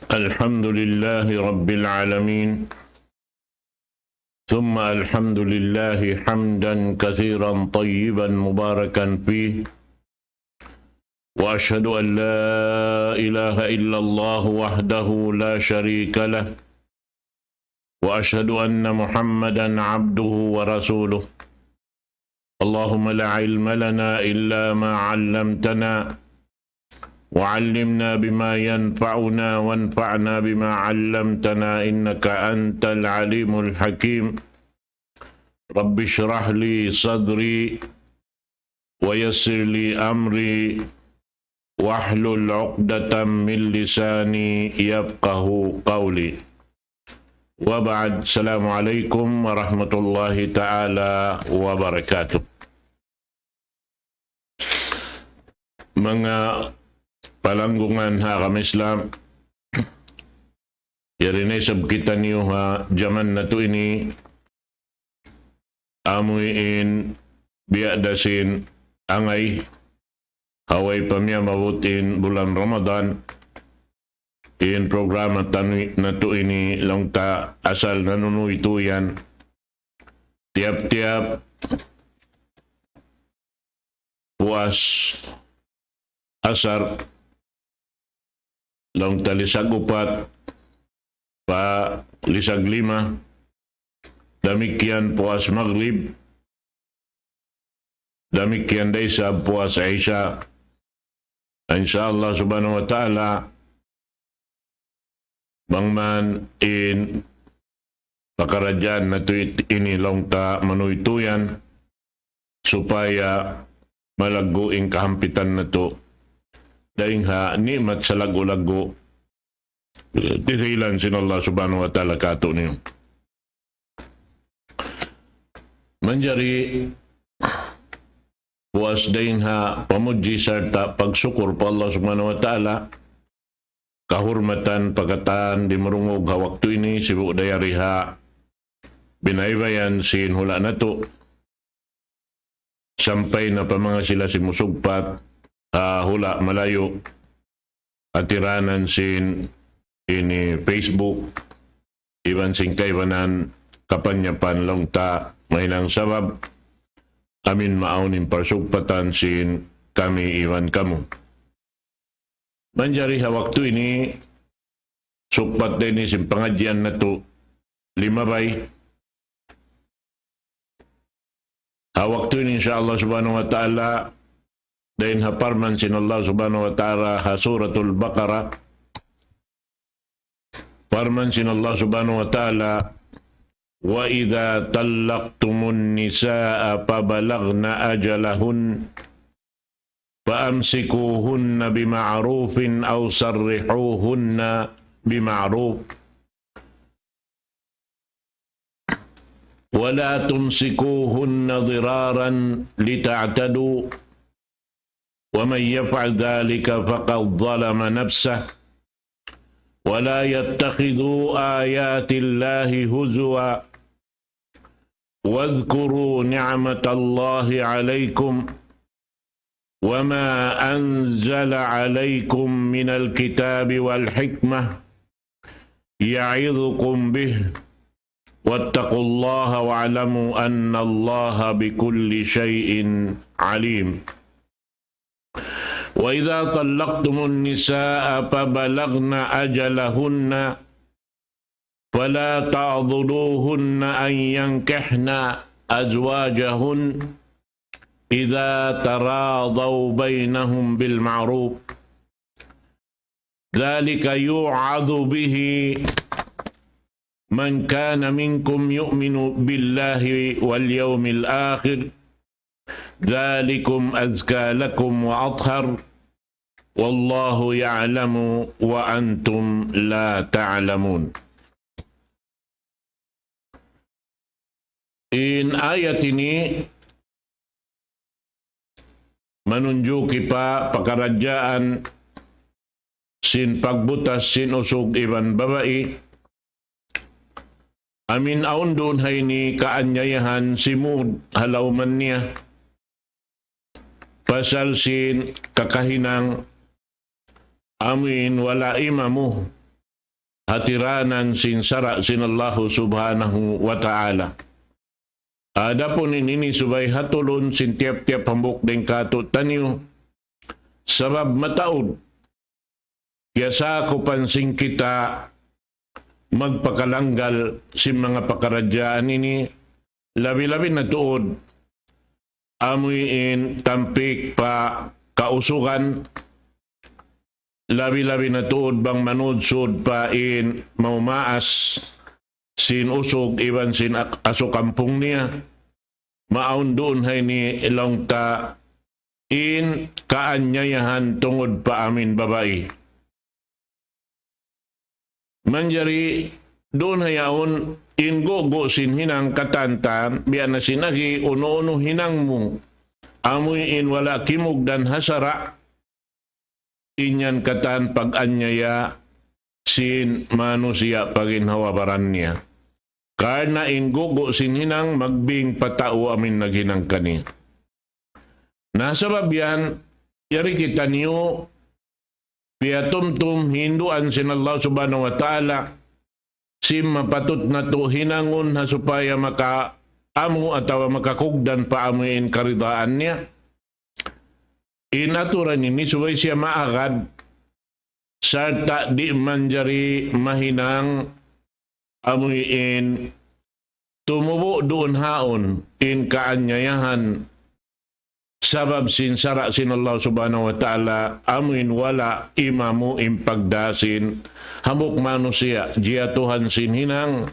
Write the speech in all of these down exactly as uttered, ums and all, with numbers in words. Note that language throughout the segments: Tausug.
الحمد لله رب العالمين، ثم الحمد لله حمدا كثيرا طيبا مباركا فيه، وأشهد أن لا إله إلا الله وحده لا شريك له، وأشهد أن محمدا عبده ورسوله. اللهم لا علم لنا إلا ما علمتنا، وعلمنا بما ينفعنا، وانفعنا بما علمتنا، إنك أنت العليم الحكيم. رب اشرح لي صدري، ويسر لي أمري، واحلل عقدة من لساني يفقه قولي. وبعد، السلام عليكم ورحمة الله تعالى وبركاته. Manga palanggungan ha agama Islam, yari na isab kitaniyu ha jaman natu' ini, amu in biya' da sin angay, ha way pa miyabut in bulan Ramadan, in programa tanu-, natu' ini laung ta asal nanunuytuyan, tiyap-tiyap puas asar, laung ta lisag upat pa lisag lima, damikkiyan puas magrib, damikkiyan da isab puas isya. Insya Allah subhanahu wa ta'ala, bang man in pakaradjaan natu' ini laung ta manuytuyan, supaya malaggu' in kahampitan natu'. Dayn ha ni'mat salaggu'-laggu', dihilan sin Allah subhanahu wa ta'ala kātu'niyu. Manjari puas dayn ha pamudji sarta' pagsukur pa Allah subhanahu wa ta'ala, kahurmatan pa katan dimurungug ha waktu ini, sibu' da yari ha binaybayan sin hula' natu', sampay na pa manga sila simusugpat ha hula' malayu', hatiranan sin ini Facebook, iban sin kaibanan kapanyapan laung ta mahinang sabab, amin maawn in parsugpatan sin kami iban kamu. Manjari ha waktu ini, sugpat da ini sin pangadjian natu' limabay. Ha waktu ini, insya Allah subhanahu wa ta'ala, dayn ha parman sin Allah subhanahu wa ta'ala ha Suratul Baqarah. Parman sin Allah subhanahu wa ta'ala, وإذا طلقتم النساء فبلغن أجلهن فأمسكوهن بمعروف أو سرحوهن بمعروف ولا تمسكوهن ضرارا لتعتدوا ومن يفعل ذلك فقد ظلم نفسه ولا يتخذوا آيات الله هزوا واذكروا نعمة الله عليكم وما أنزل عليكم من الكتاب والحكمة يعظكم به واتقوا الله واعلموا أن الله بكل شيء عليم. وإذا طلقتم النساء فبلغن أجلهن فلا تعضلوهن أن ينكحن أزواجهن إذا تراضوا بينهم بالمعروف ذلك يوعظ به من كان منكم يؤمن بالله واليوم الآخر ذلكم أزكى لكم وأطهر والله يعلم وأنتم لا تعلمون. In ayat ini manunjuki pa pakaradjaan sin pagbutas sin usug iban babai, amin awn duun ha ini kaanyayahan simud ha lawman niya. Pasal sin kakahinang amin wala' imamu hatiranan sin sara' sin Allahu Subhanahu wa Ta'ala. Adapun in ini subay hatulun sin tiyap-tiyap hambuuk dayn kātu'niyu, sabab mataud kiyasakupan sin kita magpakalanggal sin manga pakaradjaan ini, labi-labi na tuud amuin tampik pa kausugan, labi-labi na tuud bang manudsud pa in maumaas sin usug iban sin ak-, asu kampung niya. Maawn duun ha ini laung ta in kaanyayahan tungud pa amuin babai. Manjari duun ha yaun in gugu' sin hinang katantan, biya' na sin agi, unu-unu hinang mu, amuin wala' kimugdan ha sara', in yan katan pag-anyaya sin manusiya' pa ginhawa-baran niya. Karna' in gugu' sin hinang magbing pa tau amuin naghinang kaniya. Na sabab yan, yari kitaniyu piyatumtum hinduan sin Allah Subhanahu wa Ta'ala, sin mapatut natu' hinangun ha supaya makaamu atawa makakugdan pa amuin karidaan niya. In aturan ini subay siya maagad, sarta' di' manjari mahinang amuin tumubu' duun haun in kaanyayahan sabab sin sara' sin Allah Subhanahu wa Ta'ala, amuin wala' imamu in pagdā sin hambuuk manusiya', jiyatuhan sin hinang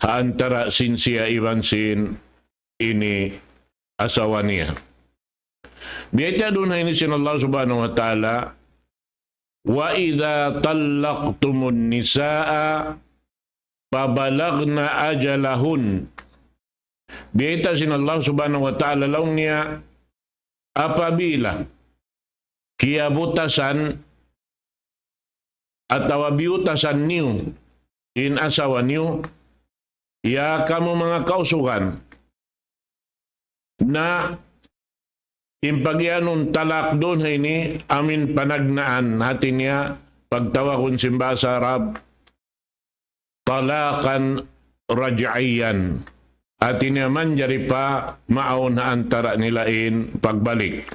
ha antara' sin siya iban sin ini asawa niya. Biyayta' duun ha ini sin Allah Subhanahu wa Ta'ala, وَإِذَا طَلَّقْتُمُ النِّسَاءَ فَبَلَغْنَ أَجَلَهُنَّ. Biyayta' sin Allah Subhanahu wa Ta'ala laung niya, apabila kiyabutasan atawa biyutasan niyu in asawa niyu, ya kamu manga kausugan, na in pagiyanun talak duun ha ini amuin panagnaan, hati niya pagtawagun sin bahasa Arab, طَلَاقًا رَجْعِيًّا. Hati niya manjari pa maawn ha antara' nila in pagbalik.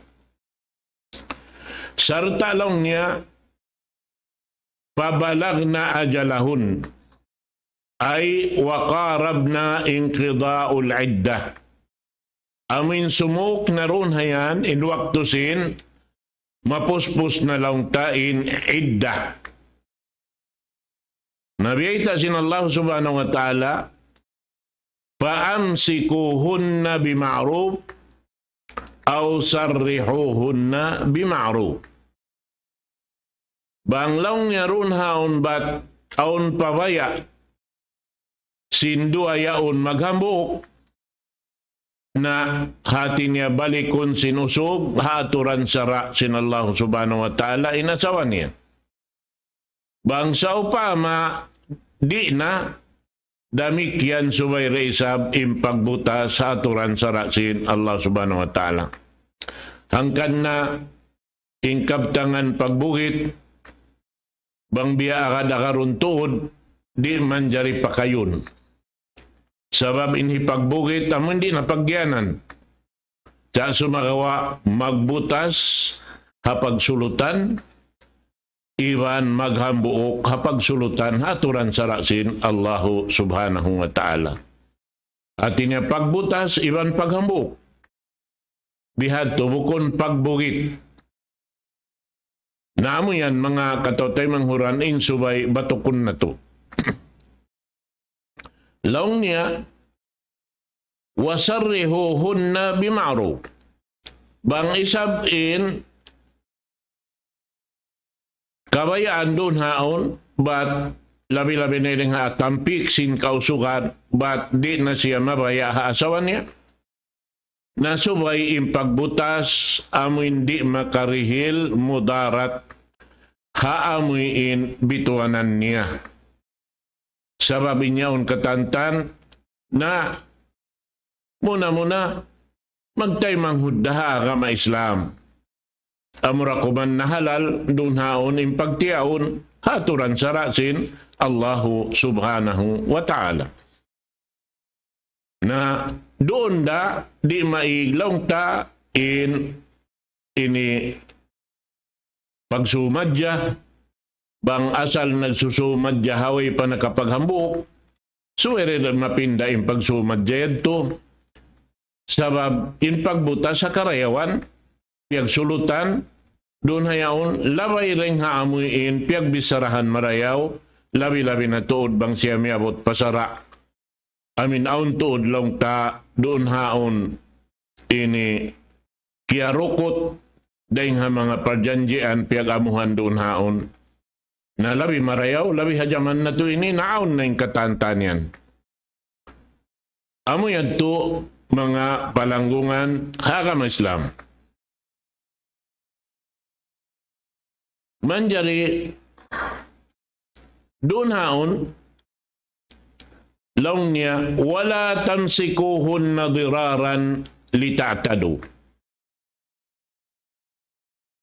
Sarta' laung niya, فَبَلَغْنَ أَجَلَهُنَّ، أي وَقَارَبْنَ انْقِضَاءَ الْعِدَّةِ. Amuin sumuuk na duun ha yan in waktu sin mapuspus na laung ta in idda. Na biyayta' sin Allah Subhanahu wa Ta'ala, فَأَمْسِكُوهُنَّ بِمَعْرُوفٍ أَوْ سَرِّحُوهُنَّ بِمَعْرُوفٍ. Bang laung niya duun haun bat awn pabaya' sin duwa yaun maghambuuk, na hati niya balikun sin usug ha aturan sara' sin Allah Subhanahu wa Ta'ala in asawa niya. Bang sawpama di' na, damikkiyan subay da isab in pagbutas ha aturan sara' sin Allah Subhanahu wa Ta'ala. Hangkan na in kabtangan pagbugit, bang biya' agad-agarun tuud, di' manjari pakayun. Sabab in hipagbugit, amu di' na paggiyanan. Sa' sumagawa' magbutas ha pagsulutan, iban maghambuuk ha pagsulutan ha aturan sara' sin Allahu Subhanahu wa Ta'ala. Hati niya pagbutas iban paghambuuk. Bihadtu bukun pagbugit. Na amu yan manga kataw-taymanghuran in subay batukun natu'. Laung niya, وَسَرِّحُوهُنَّ بِمَعْرُوفٍ. Bang isab in kabayaan duun haun, bat labi-labi na in ha tampik sin kausugan, bat di' na siya mabaya' ha asawa niya. Na subay in pagbutas amuin di' makarihil mudarat ha amuin bituanan niya. Sabab in yaun katantan na muna-muna magtaymanghud da ha agama Islam. Amura kuman na halal duun haun in pagtiyaun, ha aturan sara' sin Allahu Subhanahu wa Ta'ala. Na duun da di' maig laung ta in ini pagsumadja, bang asal nagsusumadja ha way pa nakapaghambuuk, subay da mapinda in pagsumadja yadtu. Sabab in pagbutas ha karayawan, piyagsulutan, duun ha yaun, labay dayn ha amuin, piyagbicharahan marayaw, labi-labi na tuud bang siya miyabut pa sara'. Amin awn tuud laung ta duun haun ini kiyarukut dayn ha manga parjanjian piyag-amuhan duun haun. Na labi marayaw, labi ha jaman natu' ini, naawn na in katantan yan. Amu yadtu manga palanggungan ha agama Islam. Manjari duun haun, laung niya, ولا تمسكوهن ضرارا لتعتدوا.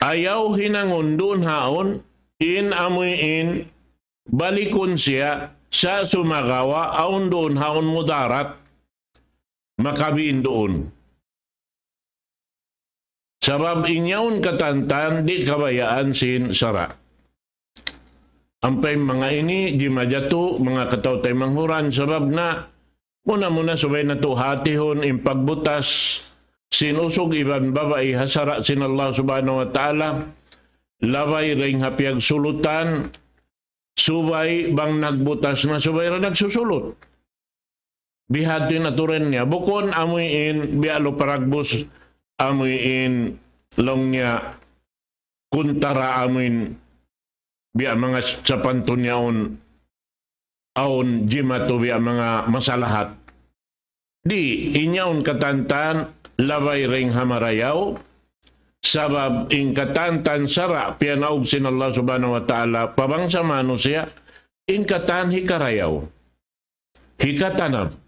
Ayaw hinangun duun haun, in amuin balikun siya sa' sumagawa' awn duun haun mudarat makabiin duun. Sabab in yaun katantan di' kabayaan sin sara'. Ampa in manga ini, di' majatu, manga kataw-taymanghuran, sabab na, muna-muna subay natu' hatihun, in pagbutas, sin usug iban babai, ha sara' sin Allah Subhanahu wa Ta'ala, labay dayn ha piyagsulutan, subay bang nagbutas na, subay da nagsusulut. Bihadtu in aturan niya. Bukun amuin biya' lupa dagbus, amuin laung niya kuntara amuin biya' manga sapantun yaun awn jimatu biya' manga masalahat. Di', in yaun katantan labay dayn ha marayaw, sabab in katantan sara' piyanaug sin Allah Subhanahu wa Ta'ala pa bangsa manusiya', in katan hikarayaw. Hikatanam.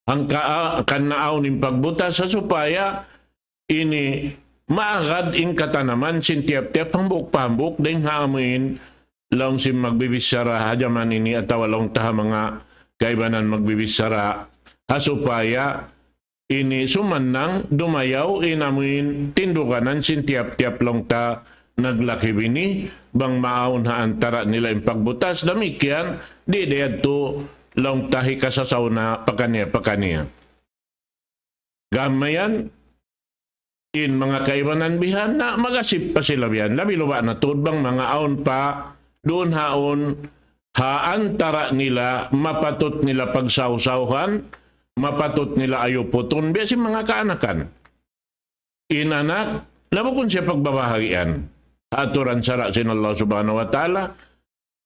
Hangka, kan naawn in pagbutas ha supaya ini maagad in katanaman sin tiyap-tiyap hambuuk pa hambuuk dayn ha amuin laung sin magbibichara ha jaman ini atawa laung ta ha manga kaibanan magbibichara ha supaya ini sumannang dumayaw in amuin tinduganan sin tiyap-tiyap laung ta naglaki-bini, bang maawn ha antara' nila in pagbutas, damikkiyan, di' da yadtu laung ta hikasasaw na pakaniya-pakaniya. Gam mayan, in manga kaibanan bihan na magasip pa sila bihan. Labi-labi na tuud bang manga awn pa duun haun ha antara' nila mapatut nila pagsawsawhan, mapatut nila ayuputun, biya' sin manga kaanakan. In anak, na bukun siya pagbabahagian ha aturan sara' sin Allah Subhanahu wa Ta'ala,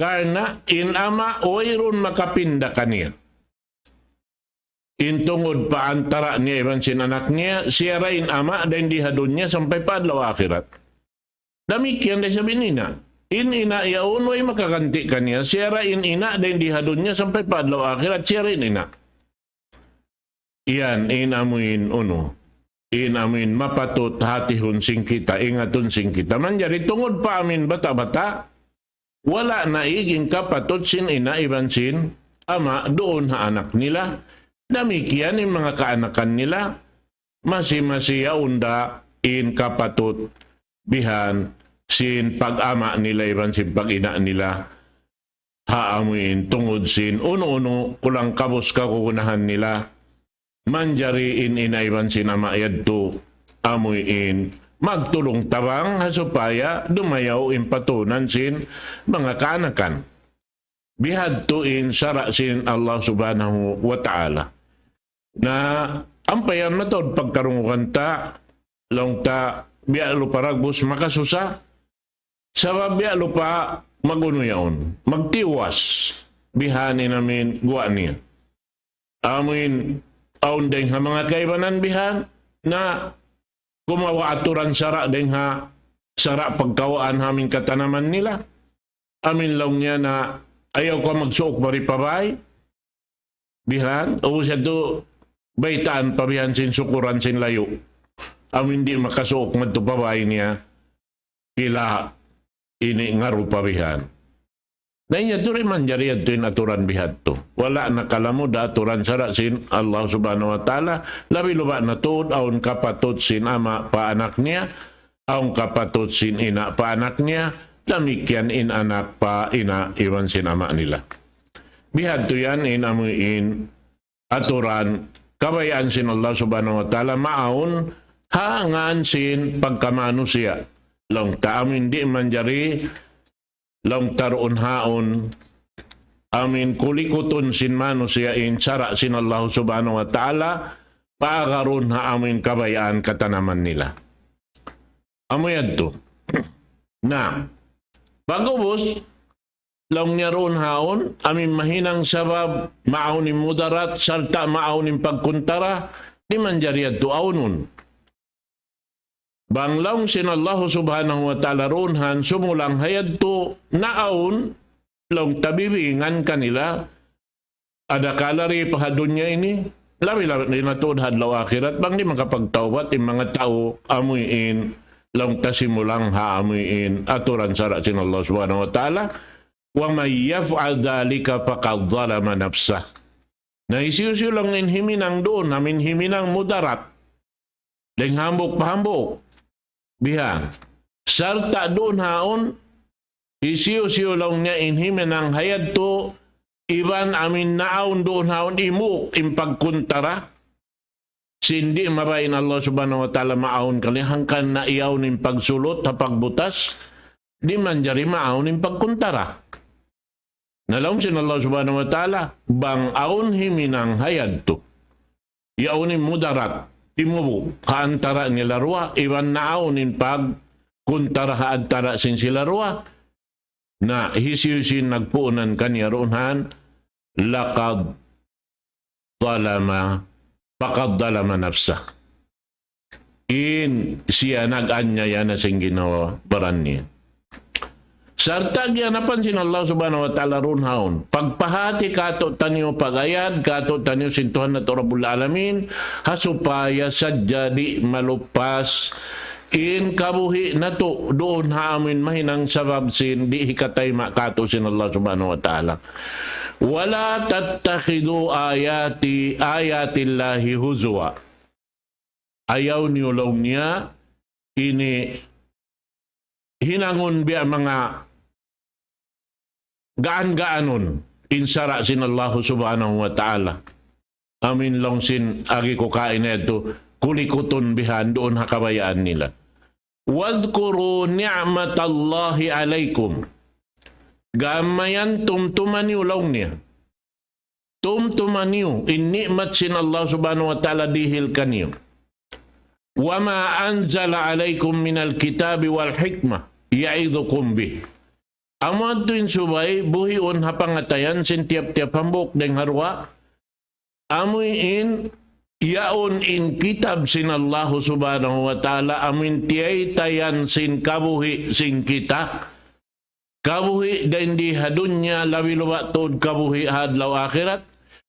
karna' in ama' wayruun makapinda kaniya. In tungud pa antara' niya iban sin anak niya, siya da in ama' dayn di ha dunya sampay pa adlaw akhirat. Damikkiyan da isab in ina'. In ina' yaun way makaganti' kaniya, siya da in ina' dayn di ha dunya sampay pa adlaw akhirat, siya da in ina'. Yan, in amuin unu. In amuin mapatut hatihun sin kita, ingatun sin kita. Manjari tungud pa amuin bata'-bata', wala' naig in kapatut sin ina' iban sin ama' duun ha anak nila. Damikkiyan in manga kaanakan nila, masi-masi yaun da in kapatut bihan sin pag-ama' nila iban sin pag-ina' nila. Ha amuin tungud sin unu-unu kulang kabus kagunahan nila. Manjari in ina' iban sin ama' yadtu amuin magtulung-tabang ha supaya dumayaw in patunan sin manga kaanakan. Bihadtu in sara' sin Allah Subhanahu wa Ta'ala. Na ampa yan mataud pagkarungugan ta, laung ta, biya' lupa dagbus makasusa, sabab biya' lupa magunu yaun, magtiwas, bihan in amuin guwa' niya. Amuin, awn dayng ha manga kaibanan bihan, na kumawa' aturan sara' dayng ha, sara' pagkawaan ha amuin katanaman nila. Amuin laung niya na ayaw kaw magsuuk mari pa bay. Bihan, ubus yadtu baytaan pa bihan sin sukuran sin layu'. Amuin di' makasuuk madtu pa bay niya. Kila ini ngarupa bihan. Na in yadtu di' manjari yadtu in aturan bihadtu. Wala' nakalamud ha aturan sara' sin Allah Subhanahu wa Ta'ala, labi-labi na tuud awn kapatut sin ama' pa anak niya, awn kapatut sin ina' pa anak niya, damikkiyan in anak pa ina' iban sin ama' nila. Bihadtu yan in amuin aturan kabayaan sin Allah Subhanahu wa Ta'ala maawn ha ngan sin pagkamanusiya'. Laung ta amin di' manjari, laung ta duun haun, amin kulikutun sin manusiya' in sara' sin Allah Subhanahu wa Ta'ala, paagarun ha amin kabayaan katanaman nila. Amu yadtu. Na, pag'ubus, laung niya duun haun, amin mahinang sabab, maawn in mudarat, sarta' maawn in pagkuntara, di' manjari yadtu awnun. Bang laung sin Allah Subhanahu wa Ta'ala duun haun sumulang ha yadtu, naawn, laung ta bibingan kanila, adakala di' pa ha dunya ini, labi-labi na tuud ha adlaw akhirat, bang di' makapagtawbat in manga tau, amuin, laung ta simulang ha amuin, aturan sara' sin Allah Subhanahu wa Ta'ala, ومن يفعل ذلك فقد ظلم نفسه. Na hisiyu-siyu laung in himinang duun, amin himinang mudarat. Dayn hambuuk pa hambuuk. Biha. Sarta' duun haun, hisiyu-siyu laung niya in himinang ha yadtu, iban amin naawn duun haun imuk in pagkuntara, sin di' mabaya' in Allah Subhanahu wa Ta'ala maawn kaniya, hangkan na iyawn in pagsulut ha pagbutas, di' manjari maawn in pagkuntara. Na laung sin Allah Subhanahu wa Ta'ala, bang awn himinang ha yadtu, yaun in mudarat, timubu', ha antara' nila duwa, iban naawn in pagkuntara ha antara' sin sila duwa, na hisiyu-siyu in nagpuunan kaniya duun haun, لقد ظلم، فقد ظلم نفسه. In siya nag-anyaya na sin ginhawa-baran niya. Sarta' giyanapan sin Allah Subhanahu wa Ta'ala duun haun. Pagpahāti kātu'niyu, pag-ayad kātu'niyu sin Tuhan natu' Rabbul Alamin, ha supaya sadja di' malupas in kabuhi' natu' duun ha amin mahinang sabab sin di' hikatayma' kātu' sin Allah Subhanahu wa Ta'ala. ولا تتخذوا آياتي، آيات الله هزوا. Ayaw niyu laung niya ini hinangun biya' manga gaan-gaanun in sara' sin Allah Subhanahu wa Ta'ala. Amin laung sin agi ku kaina yadtu, kulikutun bihan duun ha kabayaan nila. واذكروا نعمة الله عليكم. Gamayan tumtuma niyu laung niya. Tumtuma niyu in ni'mat sin Allah Subhanahu wa Ta'ala dihil kaniyu. وما أنزل عليكم من الكتاب والحكمة يعظكم به. Amu yadtu in subay buhiun ha pangatayan sin tiyap-tiyap hambuuk dayng ha duwa. Amu in yaun in kitab sin Allah Subhanahu wa Ta'ala, amu in tiyaytayan sin kabuhi' sin kita. Kabuhi' dayn di ha dunya, labi-labi tuud kabuhi' ha adlaw akhirat.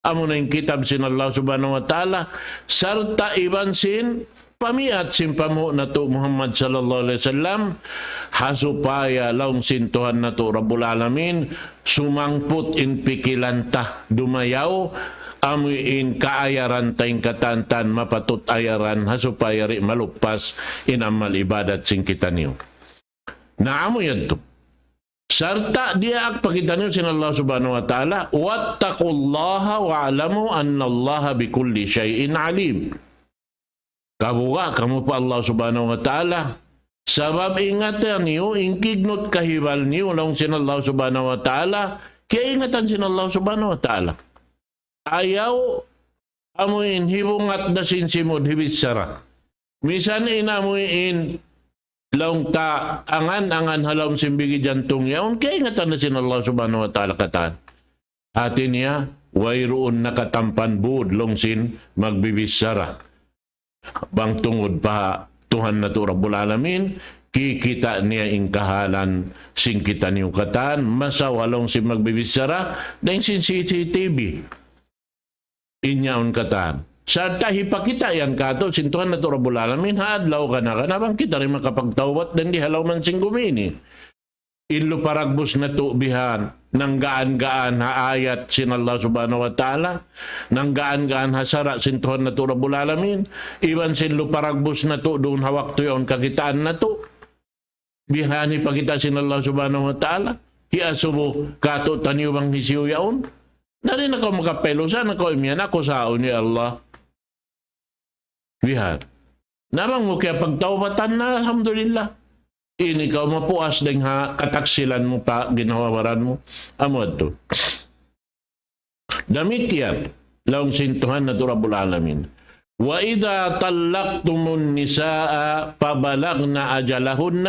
Amuna in kitab sin Allah Subhanahu wa Ta'ala, sarta' iban sin pamiyat sin panghu' natu' Muhammad sallallahu alayhi wasallam, ha supaya laung sin Tuhan natu' Rabbul Alamin, sumangput in pikilan ta dumayaw, amu in kaayaran ta in katantan mapatut ayaran, ha supaya di' malupas in amal ibadat sin kitaniyu. Na amu yadtu. Sarta' diyaak pa kitaniyu sin Allah Subhanahu wa Ta'ala, واتقوا الله واعلموا أن الله بكل شيء عليم. Kabuga' kamu pa Allah Subhanahu wa Ta'ala, sabab ingatan niyu, in kignut kahibal niyu, laung sin Allah Subhanahu wa Ta'ala, kiyaingatan sin Allah Subhanahu wa Ta'ala. Ayaw amu in hibungat da sin simud hibichara. Misan in amu in laung ta angan-angan ha lawm sin bigi jantung yaun, kiyaingatan na sin Allah Subhanahu wa Ta'ala katan. Hati niya, wayruun nakatampan būd laung sin magbibichara. Bang tungud pa Tuhan natu' Rabbul Alamin, kikita' niya in kahalan sin kitaniyu katan, masawa laung sin magbibichara, dayn sin C C T V. In yaun katan. Sarta' hipakita' yan kātu' sin Tuhan natu' Rabbul Alamin, ha adlaw kana-kana bang kita di' makapagtawbat dayn di ha lawm sin gumi ini. in luparagbus natu' bihan, nanggaan-gaan ha ayat sin Allah Subhanahu wa Ta'ala, nanggaan-gaan ha sara' sin Tuhan natu' Rabbul Alamin, iban sin luparagbus natu' duun ha waktu yaun kakitaan natu'. Bihan hipakita' sin Allah Subhanahu wa Ta'ala, hiasubu kātu'niyu bang hisiyu yaun. Na di' na kaw makapailusa, na kaw imiyan, aku saun, ya Allah. Bihan. Na bang mu kiyapagtawbatan na, alhamdulillah. Ini kaw mapuas dayng ha kataksilan mu pa ginhawa-baran mu. Amu yadtu. Damikkiyan, laung sin Tuhan natu' Rabbul Alamin. وإذا طلقتم النساء فبلغن أجلهن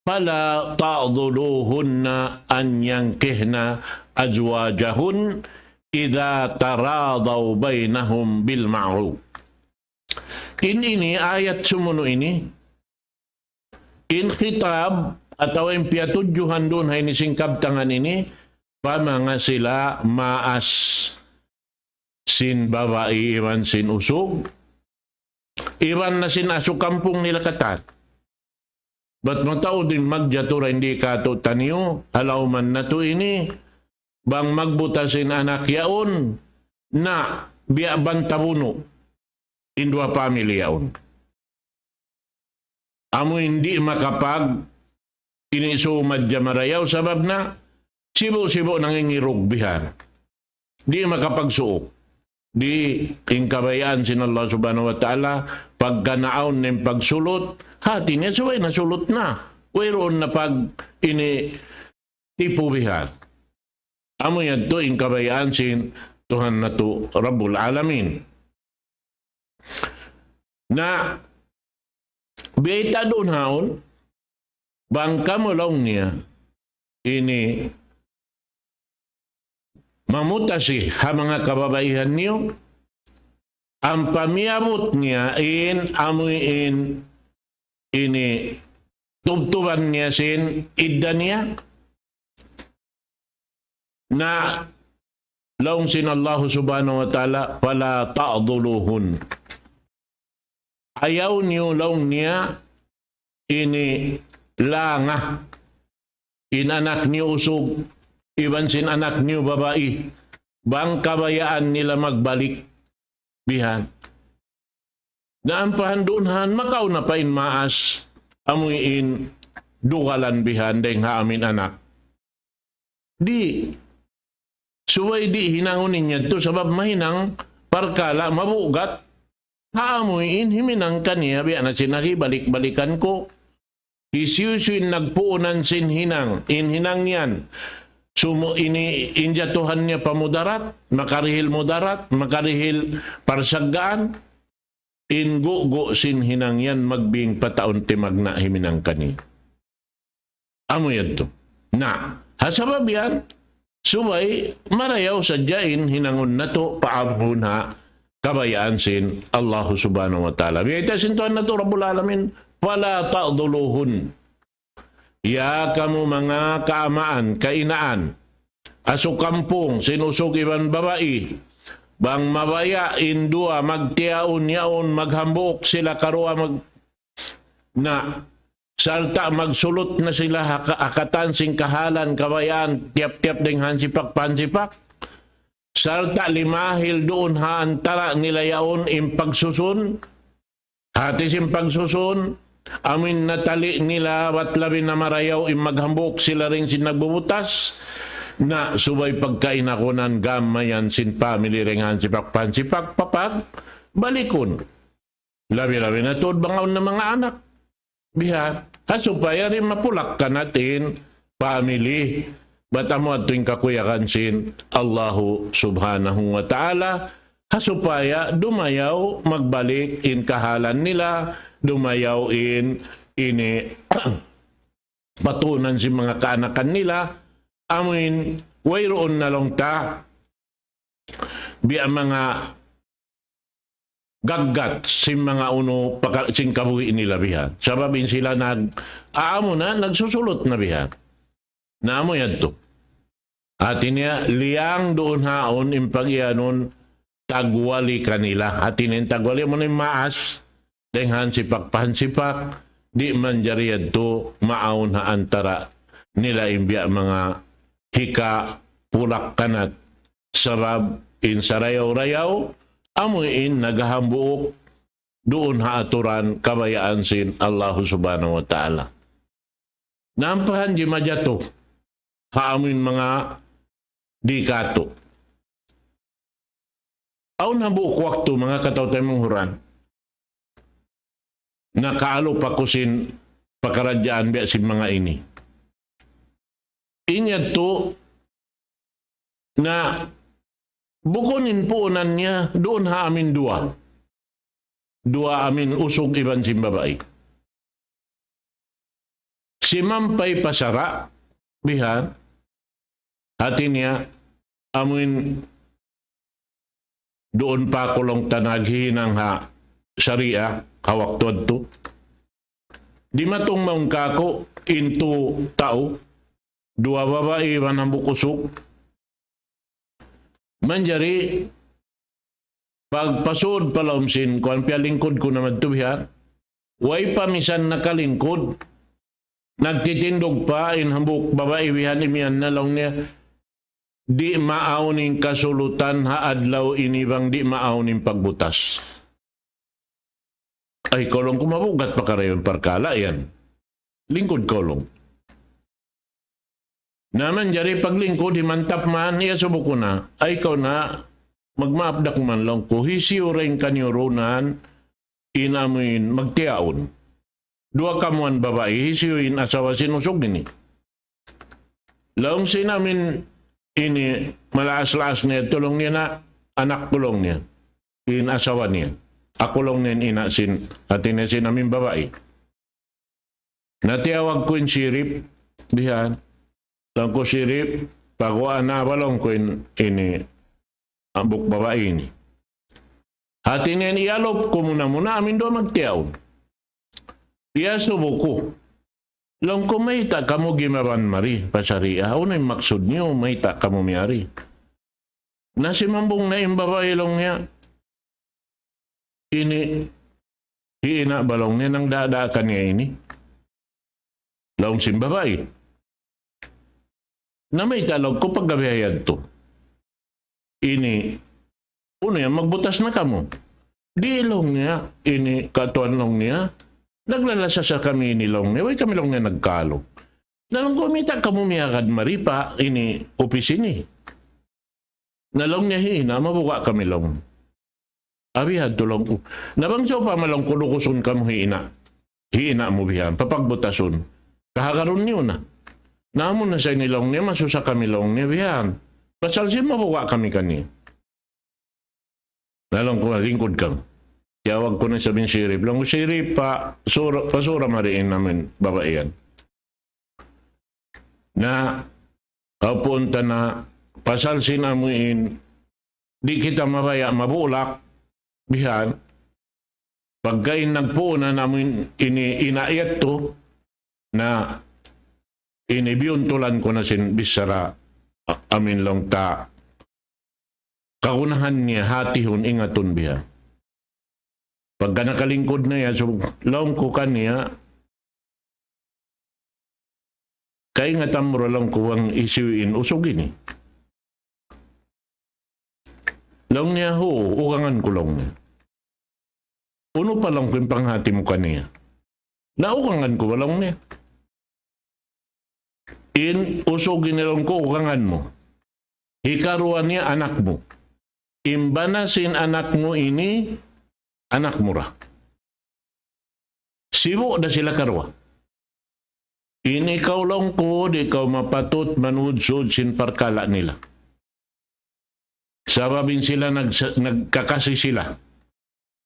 فلا تعضلوهن أن ينكحن أزواجهن إذا تراضوا بينهم بالمعروف. In ini ayat sumunu' ini, in khitab atawa in piyatudjuhan duun ha ini sin kabtangan ini, pa manga sila maas sin babai iban sin usug, iban na sin asu kampung nila katan. Bat mataud in magjatu ra in di' kātu'niyu, ha lawm natu' ini, bang magbutas in anak yaun, na biya' banta bunu', in duwa pamilya yaun. Amu in di' makapag ini sumadja marayaw sabab na sibu'-sibu' nangingirug bihan. Di' makapagsuuk. Di' in kabayaan sin Allah Subhanahu wa Ta'ala, pagka naawn in pagsulut, hati niya subay nasulut na. Wayruun na pag ini tipu bihan. Amu yadtu in kabayaan sin Tuhan natu' Rabbul Alamin. Na, biyayta' duun haun, bang kamu laung niya, ini mamutasi ha manga kababaihan niyu, ampa miyabut niya in amuin ini tubtuban niya sin idda niya. Na laung sin Allah Subhanahu wa Ta'ala, فلا تعضلوهن. Ayaw niyu laung niya ini langa in anak niyu usug, iban sin anak niyu babai, bang kabayaan nila magbalik bihan. Na ampa handuun han makauna pa in maas, amuin dugalan bihan dayng ha amin anak. Di'. Subay di' hinangun in yadtu sabab mahinang parkala' mabugat. Ha amuin himinang kaniya biya' na sin agi balik-balikan ku. Hisiyu-siyu in nagpuunan sin hinang, in hinang yan. Sumu ini in jatuhan niya pa mudarat, makarihil mudarat, makarihil parsaggaan. In gugu' sin hinang yan magbing pataun timagna' himinang kaniya. Amu yadtu. Na, ha sabab yan, subay marayaw sadja in hinangun natu' pa amun ha kabayaan sin Allahu Subhanahu wa Ta'ala. Biyayta' sin Tuhan natu' Rabbul Alamin, فلا تعضلوهن. Ya kamu manga kaamaan, kainaan, asu kampung, sin usug iban babai, bang mabaya' in duwa magtiyaun yaun maghambuuk sila karuwa mag-, na, sarta' magsulut na sila ha ka-, ha katan sin kahalan kabayaan tiyap-tiyap dayng hansipak-pansipak, sarta' limahil duun ha antara' nila yaun in pagsusun, hati sin pagsusun, amuin natali' nila bat labi na marayaw in maghambuuk sila dayng sin nagbubutas, na subay pagkainakunan gam mayan sin family dayng hansipak-pansipak papagbalikun. Labi-labi na tuud bang awn na manga anak. Biha', ha supaya di' mapulak-kanat in family. Bat amu yadtu in kakuyagan sin Allahu Subhanahu wa Ta'ala. Ha supaya dumayaw magbalik in kahalan nila, dumayaw in ini patunan sin manga kaanakan nila, amuin wayruun na laung ta, biya' manga gaggat sin manga unu paka-, sin kabuhi' nila biha'. Sabab in sila nag-, aamu na, nagsusulut na biha'. Na amu yadtu. Hati niya, liyang duun haun in pag-iyanun tagwali kanila. Hati niya in tagwali amu na in maas, dayng hansipak-pansipak, di' manjari yadtu maawn ha antara' nila in biya' manga hika pulak kanat. Sabab in sarayaw-rayaw, amu in naghahambuuk duun ha aturan kabayaan sin Allahu Subhanahu wa Ta'ala. Na ampa hadja majatu ha amu in manga di' katu'. Awn hambuuk waktu, manga kataw-taymanghuran, nakaalup aku sin pakaradjaan biya' sin manga ini. In yadtu na bukun in puunan niya duun ha amin duwa. Duwa amin usug iban sin babai. Simampay pa sara', bihan, hati niya, amuin duun pa aku laung ta naghihinang ha sariya, ha waktu yadtu. Dimatung mawn kāku' in tu tau, duwa babai iban hambuuk usug. Manjari, pagpasud pa lawm sin, kuwan, piyalingkud ku na madtu bihan. Way pa misan nakalingkud. Nagtitindug pa in hambuuk babai bihan, imiyan na laung niya, "Di' maawn in kasulutan ha adlaw ini bang di' maawn in pagbutas." Ay, kaw laung ku, mabugat pa karayaw in parkala' yan. Lingkud kaw laung. Na manjari paglingkud, himantap man, iyasubu ku na. Ay, kaw na, magmaap da ku man laung ku. Hisiyu ra in kaniyurunan, in amuin, magtiyaun. Duwa kamuan babai, hisiyu in asawa sin usug ini. Laung sin amin ini, malaas-laas niya, laung niya na, anak ku laung niya. In asawa niya. Aku laung niya in ina' sin, hati niya sin amin babai. Na tiyawag ku in Sirip, bihan. Laung ku, "Sirip, paguwaa na ba," laung ku, "in, ini, hambuuk babai ini." Hati niya in iyalup ku muna-muna, amin duwa magtiyaun. Iyasubu ku. Laung ku, "Mayta' kamu gimaban mari pa sariya? Unu in maksud niyu, mayta' kamu miyari?" Na simambung na in babai laung niya. "Ini, hi ina' ba," laung niya, "nangdada' kaniya ini?" Laung sin babai. "Na mayta'," laung ku, "pagga biya' yadtu? Ini, unu yan, magbutas na kamu?" "Di'," laung niya, "ini katuan," laung niya, "naglalasa sa kami ini," laung niya, "way kami," laung niya, "nagkalu." Na laung ku, "Mayta' kamu miyagad mari pa ini upis ini?" Na laung niya, "Hi ina', mabuga' kami," laung. "Abi hadtu," laung ku. "Na bang sawpama," laung ku, "lukusun kamu hi ina', hi ina' mu bihan, papagbutasun, kahagarun niyu na." "Na amu na sa ini," laung niya, "masusa kami," laung niya, "bihan. Pasal sin mabuga' kami kaniya." Na laung ku, "Lingkud kamu." Tiyawag ku na isab in Sirip. Laung ku, "Sirip, pa sura, pa sura mari in amin babai yan." Na, kaw puun ta na, pasal sin amuin, di' kita mabaya' mabulak, bihan, pagka in nagpuunan amuin ini ina' yadtu, na ini biyuntulan ku na sin bichara, a-, amin laung ta, kagunahan niya, hatihun, ingatun biya'. Pagka nakalingkud na yan, so, laung ku kaniya, "Kaingatan mu ra," laung ku, "bang hisiyu in usug ini?" Laung niya, "Huu, ugangan ku," laung niya. "Unu pa," laung ku, "in panghati mu kaniya?" "Na ugangan ku ba," laung niya. "In usug ini," laung ku, "ugangan mu. Hikaruwa niya anak mu. In bana sin anak mu ini, anak mu ra. Sibu' da sila karuwa. Ini kaw," laung ku, "di' kaw mapatut manudsud sin parkala' nila. Sabab in sila nag-, nagkakasi sila.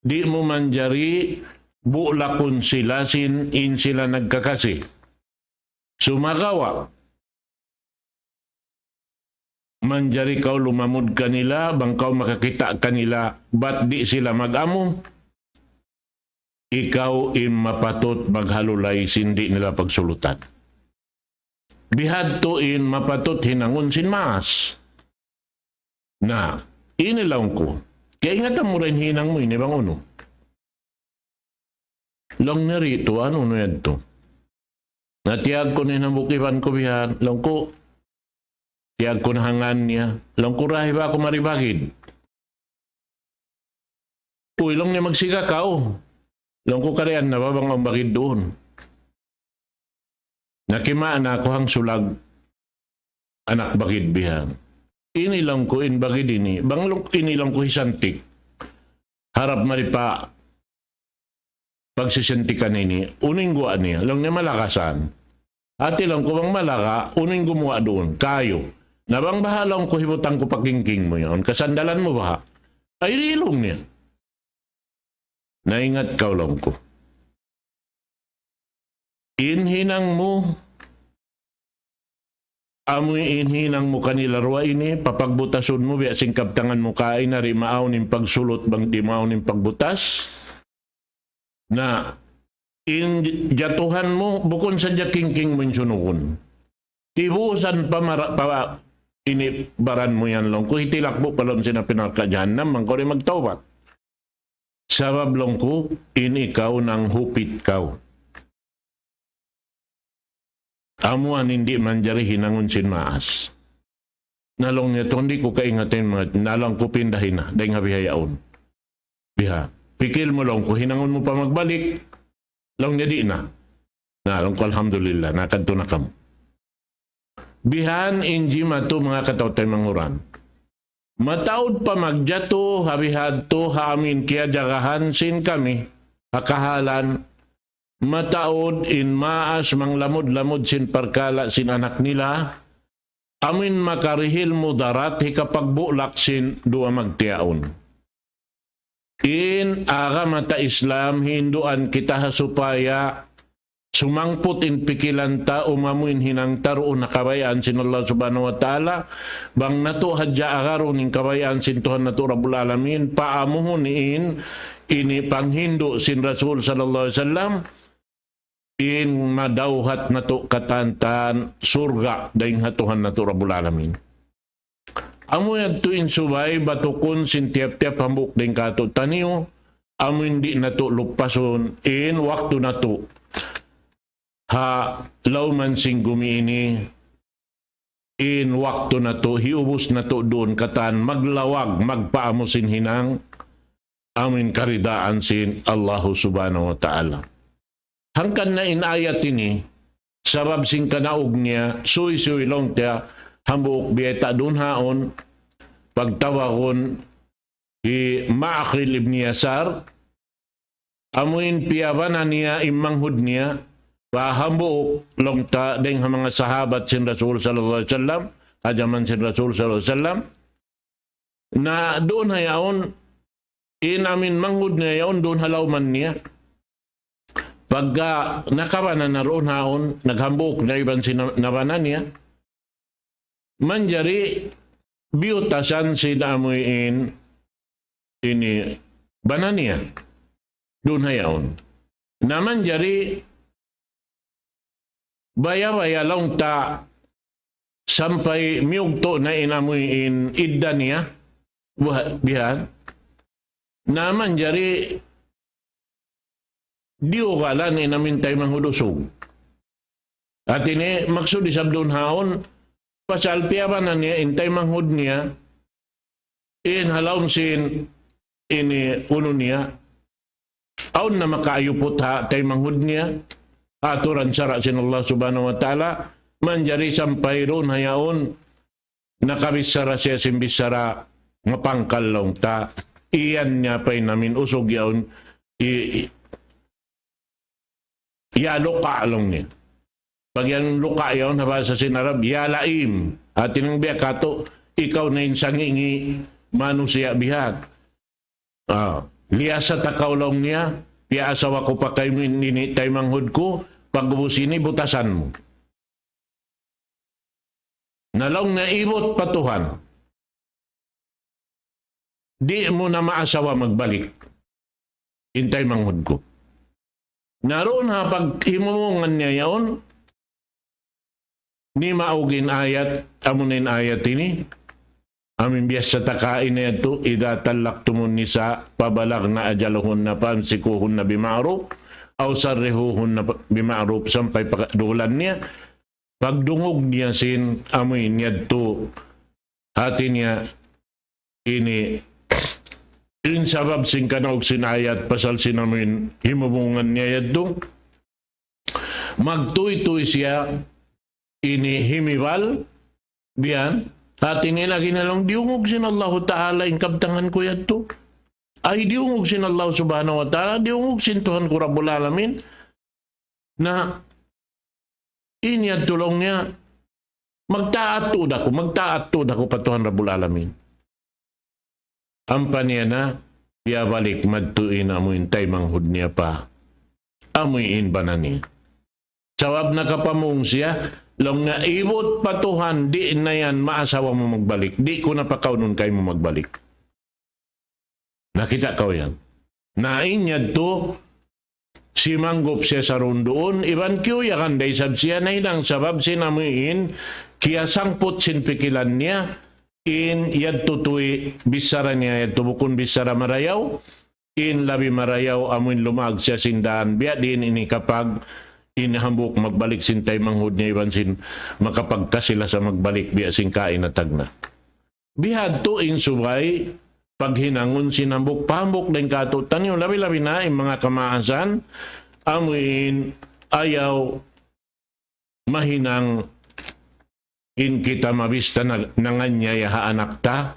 Di' mu manjari bulakun sila sin in sila nagkakasi. Sumagawa', manjari kaw lumamud kanila, bang kaw makakita' kanila, bat di' sila mag-amu, ikaw in mapatut maghalulay sin di' nila pagsulutan. Bihadtu in mapatut hinangun sin maas." Na, ini laung ku, "Kaingatan mu ra in hinang mu ini bang unu?" Laung niya, "Di' tuwan, unu yadtu?" Na tiyag ku na in hambuuk iban ku bihan, laung ku, tiyag ku na ha ngan niya, laung ku, "Rahi ba aku mari bagid?" "Uy," laung niya, "magsiga kaw." Laung ku, "Karian na ba bang awn bagid duun?" Na kimaana aku hangsulag anak bagid bihan. "Ini," laung ku, "in bagid ini, bang laung, ini," laung ku, "hisantik, harap mari pa pagsisintikan ini, unu in guwa' niya?" Laung niya, "Malagasan." "Hati," laung ku, "bang malaga, unu in gumuwa' duun?" "Kayu." "Na bang baha'," laung ku, "hibutang ku pa kingking mu yaun, kasandalan mu baha'?" "Ay, di'," laung niya. "Naingat kaw," laung ku. "In hinang mu, amu in hinang mu kanila duwa ini, papagbutasun mu, biya' sin kabtangan mu kaina, di' maawn in pagsulut bang di' maawn in pagbutas. Na in jatuhan mu, bukun sadja kingking mu in sunugun. Tibusan pa mara-, pa ini baran mu yan," laung ku, "hitilak mu pa lawm sin api narka' jahannam, bang kaw di' magtawbat. Sabab," laung ku, "in ikaw nanghupit kaw. Amu in di' manjari hinangun sin maas." Na laung niya, "Tuwan, di' ku kaingatan in manga," na laung ku, "Pindahi na, dayng ha bihaun." "Biha'." "Pikil mu," laung ku, "hinangun mu pa magbalik?" Laung niya, "Di' na." Na laung ku, "Alhamdulillah, nakadtu na kamu." Bihan in jimatu, manga kataw-taymanghuran. Mataud pa magjatu ha bihadtu ha amu in kiyajagahan sin kami, ha kahalan, mataud in maas manglamud-lamud sin parkala' sin anak nila, amu in makarihil mudarat hikapagbulak sin duwa magtiyaun. In agama ta Islam, hinduan kita ha supaya sumangput in pikilan ta, umamu in hinang ta duun ha kabayaan sin Allah Subhanahu wa Ta'ala, bang natu' hadja agarun in kabayaan sin Tuhan natu' Rabbul Alamin, paamuhun in, ini panghindu' sin Rasul sallallahu alayhi wasallam, in madawhat natu' katan-katan surga' dayng ha Tuhan natu' Rabbul Alamin. Amu yadtu in subay batukun sin tiyap-tiyap hambuuk dayng kātu'niyu, amu in di' natu' lupasun in waktu natu'. Ha lawm sin gumi ini, in waktu natu', hiubus natu' duun katan maglawag, magpaamu sin hinang, amu in karidaan sin Allahu Subhanahu wa Ta'ala. Hangkan na in ayat ini, sabab sin kanaug niya, suysuy laung ta, hambuuk biyayta' duun haun, pagtawagun hi Ma'qil ibn Yasar, amu in piyabana niya in manghud niya, pa hambuuk laung ta dayng ha manga sahabat sin Rasul sallallahu alayhi wasallam, ha jaman sin Rasul sallallahu alayhi wasallam. Na duun ha yaun, in amu in manghud niya yaun duun ha lawm niya. Pagka nakabana na duun haun, naghambuuk na iban sin na-, nabana niya. Manjari biyutasan sin amu in ini bana niya. Duun ha yaun. Na manjari baya-baya laung ta sampay miyugtu' na in amu in idda niya. Buha-, bihan. Na manjari diyugalan in amu in taymanghud usug. Hati niya, maksud isab duun haun, pasal piyabana niya in taymanghud niya, in ha lawm sin ini unu niya, awn na makaayuput ha taymanghud niya, aturan sara' sin Allah Subhanahu wa Ta'ala, manjari sampay duun ha yaun, nakabichara siya sin bichara mapangkal laung ta, iyan niya pa in amu in usug yaun, i-, i-, ya luqa' laung niya. Pag yan luqa' yaun, ha bahasa sin Arab, ya laim. Hati niya biya' katu', ikaw na in sangi' ngi' manusiya' bihan. Ah, liyasa ta kaw laung niya, piyaasawa ku pa kaymu in ini taymanghud ku, pag'ubus ini butasan mu. Na laung niya, ibut pa Tuhan. Di' mu na maasawa magbalik in taymanghud ku. Na duun ha paghimumungan niya yaun, nimaug in ayat, amu na in ayat ini, amu in biyasa ta kaina yadtu, إذا طلقتم النساء فبلغن أجلهن فأمسكوهن بمعروف أو سرحوهن بمعروف, sampay pa dulan niya, pagdungug niya sin amuin yadtu, hati niya ini, in sabab sin kanaug sin ayat pasal sin amuin himubungan niya yadtu, magtuytuy siya ini himibal, biyan, hati niya lagi' na laung diyungug sin Allahu Ta'ala in kabtangan ku yadtu. Ay diyungug sin Allah Subhanahu wa Ta'ala, diyungug sin Tuhan ku Rabbul Alamin. Na in yadtu laung niya, magtaat tuud aku, magtaat tuud aku pa Tuhan Rabbul Alamin. Ampa niya na, biyabalik madtu in amuin taymanghud niya pa amuin bana niya. Sabab nakapamung siya, laung niya ibut pa Tuhan, di' na yan maasawa mu magbalik, di' ku na pakaunun kaymu magbalik. Nakita' kaw yan. Na in yadtu, simanggup siya sarun duun, iban kiyuyagan da isab siya, nahinang sabab sin amuin, kiyasangput sin pikilan niya, in yadtu tuy bichara niya yadtu bukun bichara marayaw, in labi marayaw amuin lumaag siya sin dān, biya' diin ini kapag in hambuuk magbalik sin taymanghud niya iban sin makapagkasi-lasa magbalik biya' sin kaina tagna'. Bihadtu in subay paghinangun sin hambuuk pa hambuuk dayn kātu'niyu, labi-labi na in manga kamaasan, amuin ayaw mahinang in kita mabista nag-, nanganyaya ha anak ta,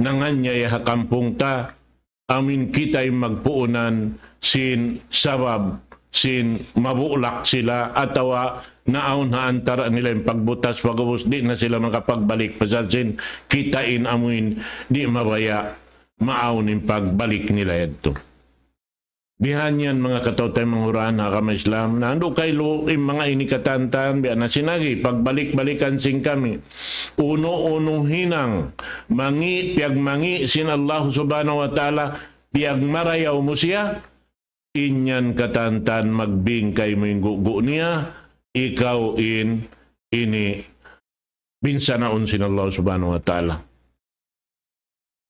nanganyaya ha kampung ta, amuin kita in magpuunan sin sabab sin mabulak sila atawa naawn ha antara' nila in pagbutas, pag'ubus di' na sila makapagbalik pasal sin kita in amuin di' mabaya' maawn in pagbalik nila yadtu. Bihan yan, manga kataw-taymanghuran ha agama Islam, na andu' kailu in manga ini katantan, biya' na sin agi, pagbalik-balikan sin kami. Unu-unu hinang, mangi', piyagmangi' sin Allah Subhanahu wa Ta'ala, piyagmarayaw mu siya, in yan katantan magbingkay mu in gugu' niya, ikaw in ini binsanaun sin Allah Subhanahu wa Ta'ala.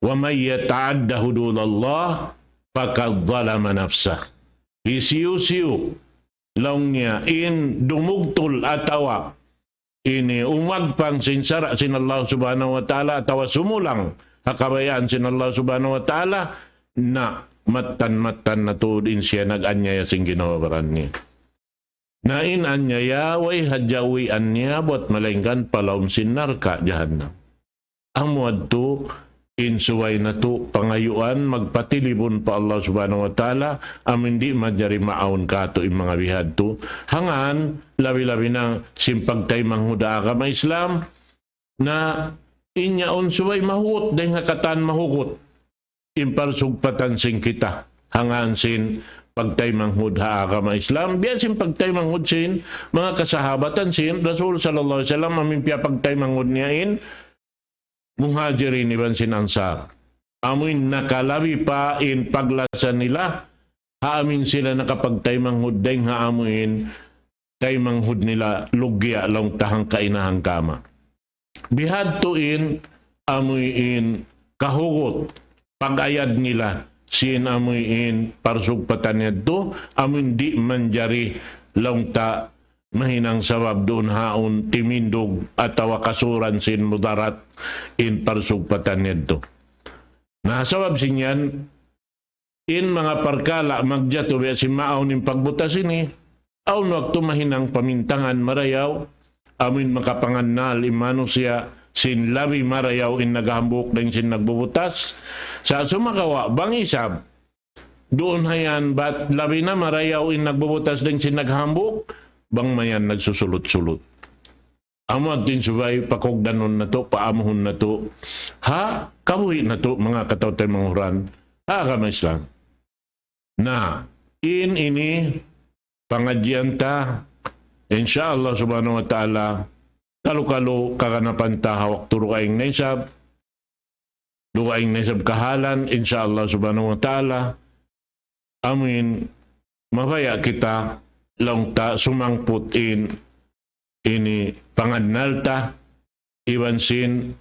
ومن يتعد حدود الله فقد ظلم نفسه. Hisiyu-siyu, laung niya, in dumugtul atawa ini umagpang sin sara' sin Allah Subhanahu wa Ta'ala atawa sumulang ha kabayaan sin Allah Subhanahu wa Ta'ala, na mattan-mattan na tuud in siya nag-anyaya sin ginhawa-baran niya. Na in anyaya, way hadja uwian niya, buwat malaingkan pa lawm sin narka' jahannam. Amu yadtu in subay natu' pangayuan magpatilibun pa Allah Subhanahu wa Ta'ala, amuin di' manjari maawn kātu' in manga bihadtu. Hangkan, labi-labi na sin pagtaymanghud ha agama Islam, na in yaun subay mahugut, dayn ha katan mahugut in parsugpatan sin kita, hangkan sin pagtaymanghud ha agama Islam, biya' sin pagtaymanghud sin manga kasahabatan sin Rasul sallallahu alayhi wasallam, amuin piyapagtaymanghud niya in Muhajirin iban sin Ansar. Amuin nakalabi pa in paglasa nila, ha amuin sila nakapagtaymanghud dayn ha amuin taymanghud nila lugya' laung ta hangka ina' hangka ama'. Bihadtu in amuin kahugut pag-ayad nila sin amuin parsugpatan yadtu, amuin di' manjari laung ta mahinang sabab duun ha yaun timindug atawa kasuran sin mudarat in parsugpatan yadtu. Na sabab sin yan, in manga parkala' magjatu biya' sin maawn in pagbutas ini, awn waktu mahinang pamintangan marayaw, amuin makapangannal in manusiya' sin labi marayaw in naghambuuk dayn sin nagbubutas. Sa' sumagawa', bang isab, duun ha yan, bat labi na marayaw in nagbubutas dayn sin naghambuuk, bang mayan nagsusulut-sulut. Amu yadtu in subay pakugdanun natu', paamuhun natu'. Ha, kabuhi' natu', manga kataw-taymanghuran ha agama Islam. Na, in ini pangadjian ta, insya Allah subhanahu wa ta'ala, kalu-kalu kaganapan ta ha waktu dugaing na isab, dugaing na isab kahalan, insya Allah subhanahu wa ta'ala, amuin mabaya' kita laung ta sumangput in ini pangannal ta, iban sin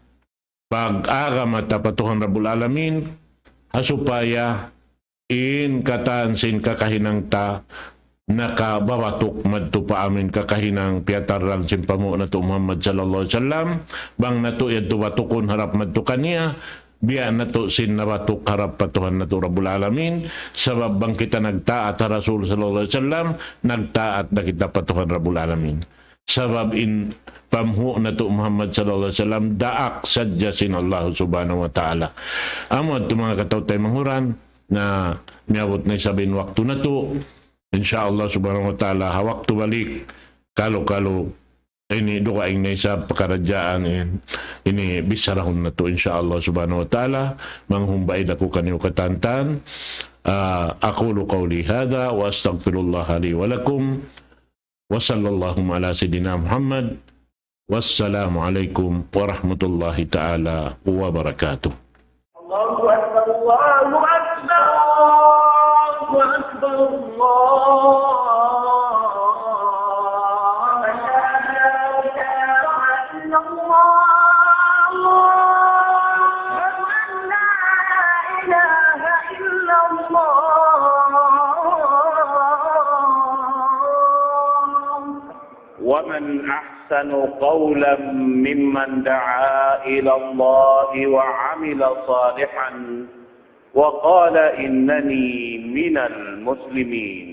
pag-agama ta pa Tuhan Rabbul Alamin, ha supaya in katan sin kakahinang ta nakababatuk madtu pa amin kakahinang piyatarrang sin panghu' natu' Muhammad sallallahu alayhi wasallam, bang natu' yadtu batukun harap madtu kaniya, biya' natu' sin nabatuk harap pa Tuhan natu' Rabbul Alamin, sabab bang kita nagtaat ha Rasul sallallahu alayhi wasallam, nagtaat da kita pa Tuhan Rabbul Alamin. Sabab in panghu' natu' Muhammad sallallahu alayhi wasallam, daak sadja sin Allah subhanahu wa ta'ala. Amu yadtu manga kataw-taymanghuran, na miyabut na isab in waktu natu', insya Allah subhanahu wa ta'ala, ha waktu balik, kalu-kalu, ini dugaing na isab pakaradjaan in, ini bicharahun natu', insya Allah subhanahu wa ta'ala, manghumba ida ku kaniyu katantan. Ah, أقول قولي هذا وأستغفر الله لي ولكم. وصلى الله على سيدنا محمد. والسلام عليكم ورحمة الله تعالى وبركاته. الله أكبر، الله أكبر، الله أكبر، الله أكبر. لا إله إلا الله. أشهد أن لا إله إلا الله. ومن أحسن قولا ممن دعا إلى الله وعمل صالحا وقال إنني من المسلمين.